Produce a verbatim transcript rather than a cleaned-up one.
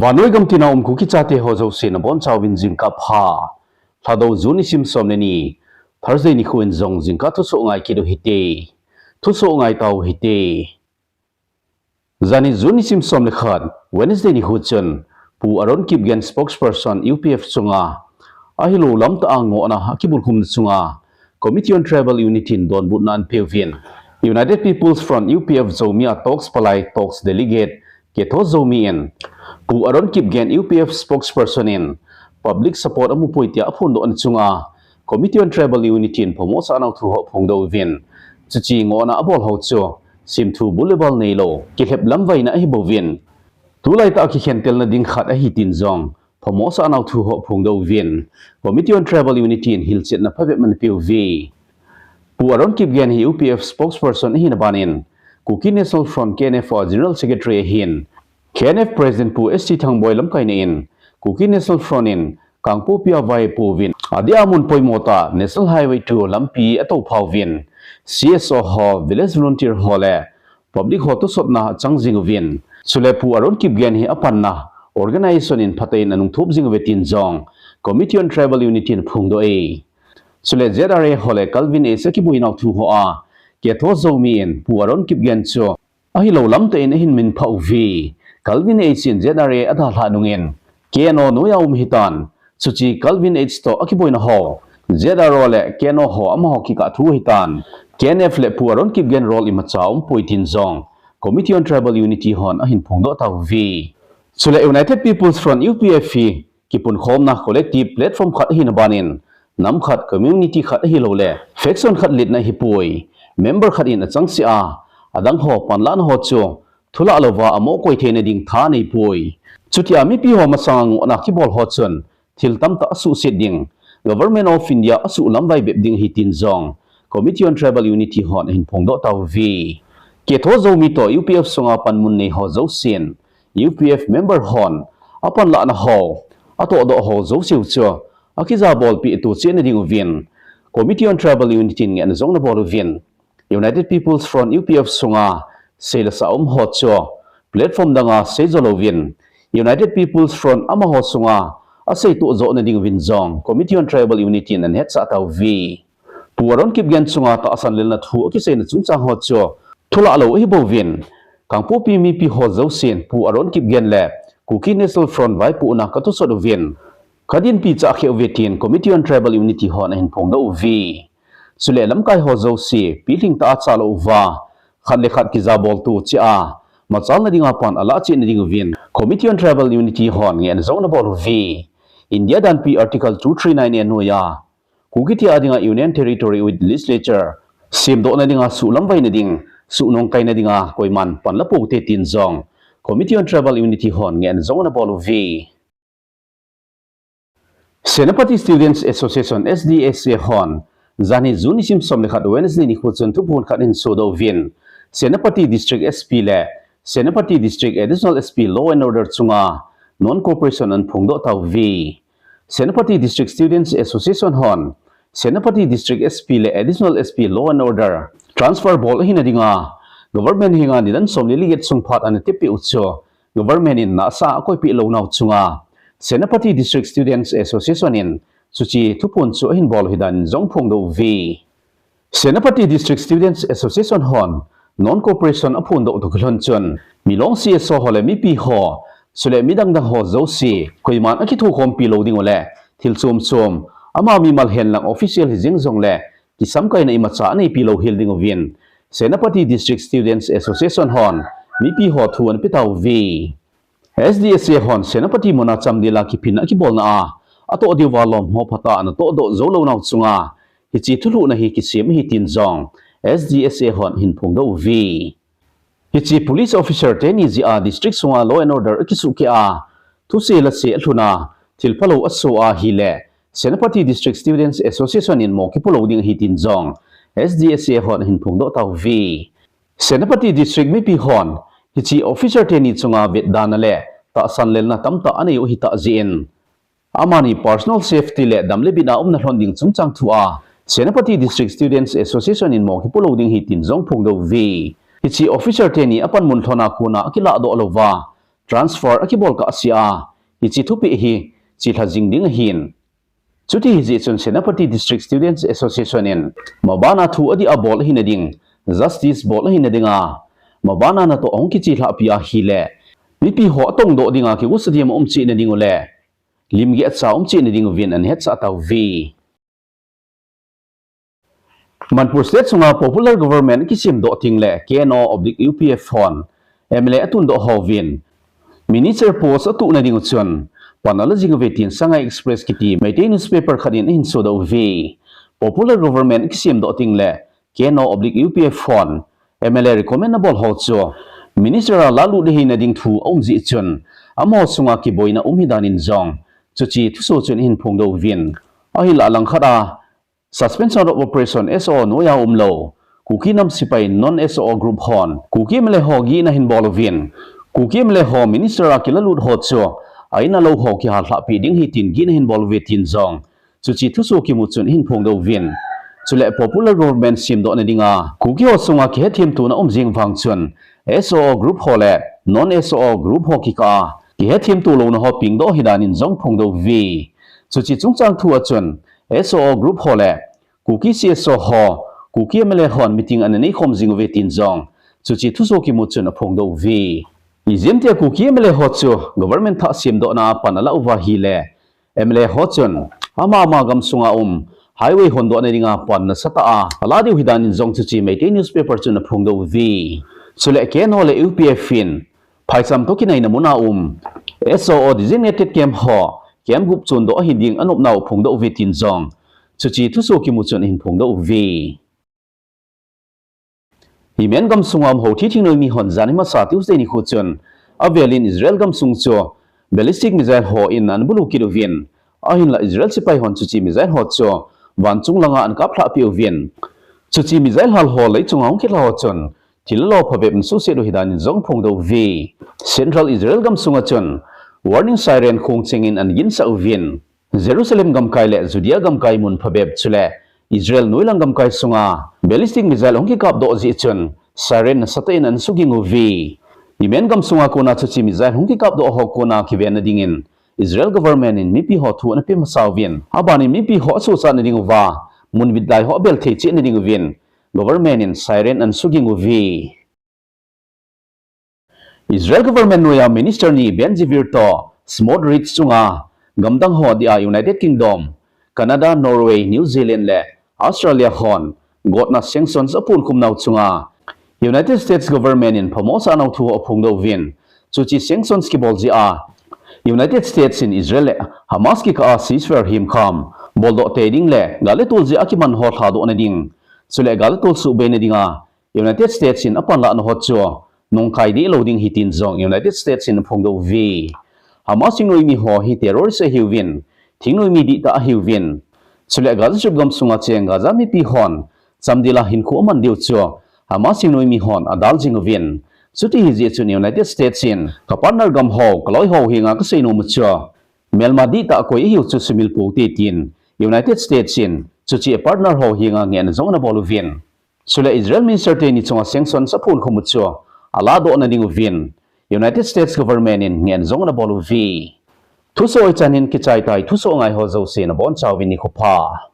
Vannoi gam tina um Kuki chate ho jouse nabonchauvin jingkah pha. Lhadou June nisim som le ni, Thursday nikho in jong jingkah thusoh ngai kit u hite. Thusoh ngai tau hite. Janhi June nisim som le khat, Wednesday nikho chun, Pu Aaron Kipgen, spokesperson U P F chunga, ahilou lamtah a ngohna akibulkhum chunga, Committee on Tribal Unity in donbutna anapeh uvin, United People's Front, U P F, Zomi a talks palai, talks delegate, Ketho Zomi in, Pu Aaron Kipgen, U P F spokesperson in, public support amupoi tia aphondohna chunga, Committee on Tribal Unity in phamosahna thu ho aphongdoh uvin, chuche ngohna abol ho chu, simthu bul le bal neilou, kilhep lamvaina ahibouvin, tulaitah a kikhentelna ding khat ahi tin jong, phamosahna thu ho aphongdoh uvin, Committee on Tribal Unity in hilchetna phabep anapeh uve. Pu Aaron Kipgen hi U P F spokesperson ahina banin, Kuki National Front, K N F a General Secretary ahin, K N F President Pu S T Thangboi lamkaina in, Kuki National Front in, Kangpokpi a vaipouvin, adeh a mun poimo tah, National Highway two lampi atouphauvin, C S O ho, Village Volunteer ho le, public ho tosotna achang jing uvin, chule Pu Aaron Kipgen hi apanna, organization in phatah in anungthop jing uve tin jong, Committee on Tribal Unity in aphongdoh e. Chule Z R A ho le Calvin H akiboinau thu hoa, Ketho Zomi in Pu Aaron Kipgen chu ahilou lamtah in ahin minphah uve. Calvin H in Z R A adalhah nungin, K N O noiya um ahitan, chuche Calvin H toh akiboina ho, Z R O le K N O ho amaho kikah thu ahitan, K N F le Pu Aaron Kipgen role imacha aumpoi tin jong, Committee on Tribal Unity hon ahin phongdoh tauve. Chule United People's Front, U P F hi, kipunkhomna collective platform khat ahina banin, nam khat, community khat ahilouleh, faction khat letna ahipoi. Member khat in achangseh a, adang ho panlahna ho chu, thulah louva amohkoi theina ding tha aneipoi. Chutia mipi ho masanga ngohna kibol ho chun, thil tamtah asuhset ding, Government of India asuhlamvai bep ding ahi tin jong, Committee on Tribal Unity hon ahin phongdoh tauve. Ketho Zomi toh U P F sunga panmun nei ho jousen, U P F member hon, apanlahna ho, atohdoh ho jouseu chu, akijabolpeh tohchetna ding uvin, Committee on Tribal Unity in ngehna jong anabol uvin, United People's Front, U P F sunga, seilesa um ho chu, platform danga seijo louvin, United People's Front amaho sunga, aseitoh johna ding uvin jong, Committee on Tribal Unity in anahetsah tauve. Pu Aaron Kipgen chunga tahsan lelna thu akiseina chungchang ho chu, thulah lou ahibouvin, Kangpokpi mipi ho jousen Pu Aaron Kipgen le Kuki National Front vaipohna katosot uvin, kadinpi chah kheh uve tin Committee on Tribal Unity hon ahin phongdoh uve. Chule lamkai ho jouse, pilhing tah a chalou uva, khat le khat kijabolto cheh a, machalna dinga pan alahchetna ding uvin, Committee on Tribal Unity hon ngehna jong anabol uve. India danpi Article two three nine A noiya, Kuki te a dinga Union Territory with Legislature, semdohna dinga suhlamvaina ding, suhnongkaina dinga koiman panla poute tin jong, Committee on Tribal Unity hon ngehna jong anabol uve. Senapati Students Association, S D S A hon, janhi June nisim som le khat Wednesday nikho chun thuphon khat ahin sodoh uvin, Senapati District S P le Senapati District Additional S P Law and Order chunga non-cooperation ahin phongdoh tauve. Senapati District Students Association hon, Senapati District S P le Additional S P Law and Order transfer bol ahina dinga, government henga nidan som le li get sung phat ana tepeh u chu, government in nasa akoipeh lounau chunga, Senapati District Students Association in chuche thuphon chu ahin bol u ahidan jong aphongdoh uve. Senapati District Students Association hon non-cooperation aphondoh toh kilhon chun, Milong C S O ho le mipi ho, chule midang dang ho jouse, koiman akithokhompi lou ding uleh, thil chom chom, ama mimal henlang official hijing jongleh, kisamkaina imacha aneipi louhel ding uvin, Senapati District Students Association hon, mipi ho thu anape tauve. S D S A hon Senapati muna chamdel a kiphinna akibolna a, atoh diuva lom ho phatah a anatohdoh jou lounau chunga, hiche thulhuhna hi kisem ahi tin jong, S D S A hon ahin phongdoh uve. Hiche police officer teni jeh a district sunga law and order akisuhkeh a, thusei lasei alhun a, thilphalou aso a ahileh, Senapati District Students Association in mo kipo lou ding ahi tin jong, S D S A hon ahin phongdoh tauve. Senapati District mipi hon, hiche officer teni chunga vetdana le tahsan lelna tamtah anei u ahitah jeh in, amani personal safety le dam le bit a umna lhon ding chungchang thu a, Senapati District Students Association in mo kipo lou ding ahi tin jong aphongdoh uve. Hiche officer teni apanmun lhon a kona akilahdoh louva, transfer akibol kah sea, hiche thupeh hi chelha jing ding ahin. Chuti hijeh chun Senapati District Students Association in mabana thu adih a bol ahina ding, justice bol ahina dinga, mabana natoh ahung kichelhahpi ahile, mipi ho atongdoh dinga kigosa diam aum cheh na ding u le limgeh acha um cheh na ding uvin ana hetsah tauve. Manipur State sunga popular government akisemdoh tengle K N O oblique U P F hon M L A atundoh ho uvin minister post atuh na ding u chun pan ala jing uve tin Sangai Express kiti Meitei newspaper khat in ahin sodoh uve. Popular government akisemdoh tengle K N O oblique U P F hon M L A recommend abol ho chu minister a lalut ahina ding thu aum jeh chun amaho sunga kiboina um ahi danin jong chuche thuso chun ahin phongdoh uvin. Ahinlah langkhat a Suspension of Operation S O O noiya umlou Kuki nam sepai non S O O group hon Kuki M L A ho gihna ahin bol uvin, Kuki M L A ho minister a kilalut ho chu a in a lou ho kihallhahpi ding ahi tin gihna ahin bol uve tin jong chuche thuso kimu chun ahin phongdoh uvin. Chule popular government semdoh na dinga Kuki ho sunga kihetthemtona um jing vang chun S O O group ho le non S O O group ho kikah a kihetthemto louna ho pengdoh ahi danin jong phongdoh uve. Chuche chungchang thu a chun S O O group ho le Kuki C S O ho Kuki M L A hon meeting ana neikhom jing uve tin jong chuche thuso kimu chun aphongdoh uve. Ijemtia Kuki M L A ho chu government thah semdohna a pan ala uva ahile M L A ho chun ama ama gamsunga um highway hondohna dinga pan nasatah a ala diu ahi danin jong chuche Meitei newspaper chun aphongdoh uve. Chule K N O le U P F in Phaicham toh kinaina muna um S O O designated camp ho camp gup chondoh ahi ding anopnau aphongdoh uve tin jong chuche thuso kimu chun ahin phongdoh uve. Yemen gamsunga um Houthi thingnoimi hon janhi masa Tuesday nikho chun avelin Israel gamsung chu ballistic missile hon ana bulu kit uvin, ahinlah Israel sepai hon chuche missile ho chu vanchung langa ana kaplhahpi uvin, chuche missile hal ho leichunga hung kilha ho chun thillo phabep ana suhset u ahi danin jong phongdoh uve. Central Israel gamsunga chun warning siren khong chengin ana ginsah uvin, Jerusalem gamkai le Judea gamkai mun phabep chule Israel noilang gamkai sunga ballistic missile hung kikapdoh jeh chun siren nasatah in ana suging uve. Yemen gamsunga kona chuche missile hung kikapdoh ho kona kivenna dingin Israel government in mipi ho thu ana pe masa uvin, abanin mipi ho asochatna ding uva mun vitlai ho abel thei cheh na ding uvin government in siren ana suging uve. Israel government noiya minister ni Ben Gvir toh Smotrich chunga gamdang ho dia United Kingdom, Canada, Norway, New Zealand le Australia hon gotna sanctions aphonkhum nau chunga United States government in phamo asah nau thu ho aphongdoh uvin, chuche sanctions kibol jeh a United States in Israel le Hamas kikah a ceasefire himkham boldoh tei ding le gal le tol jeh a kiman ho lhadohna ding, chule gal le tol suhbeina dinga United States in apanlahna ho chu nungkai deh lou ding ahi tin jong United States in aphongdoh uve. Hamas thingnoimi ho hi terrorist ahiuvin, thingnoimi dihtah ahiuvin, chule Gaza Strip gamsunga cheng Gaza mipi hon chamdel a hinkho aman diu chu Hamas thingnoimi hon adal jing uvin, chuti ahi jeh chun United States in ka partner gam ho, ka loi ho henga kasei nom u chu melma dihtah koi ahiu chu sumil pou hite tin United States in chuche partner ho henga ngehna jong ana bol uvin. Chule Israel minister teni chunga sanctions aphonkhum u chu aladohna ding uvin United States government in ngehna jong ana bol uve. Thuso hichan hin kichai tai, thuso ngai ho jouse nabonchauvin nikho pha.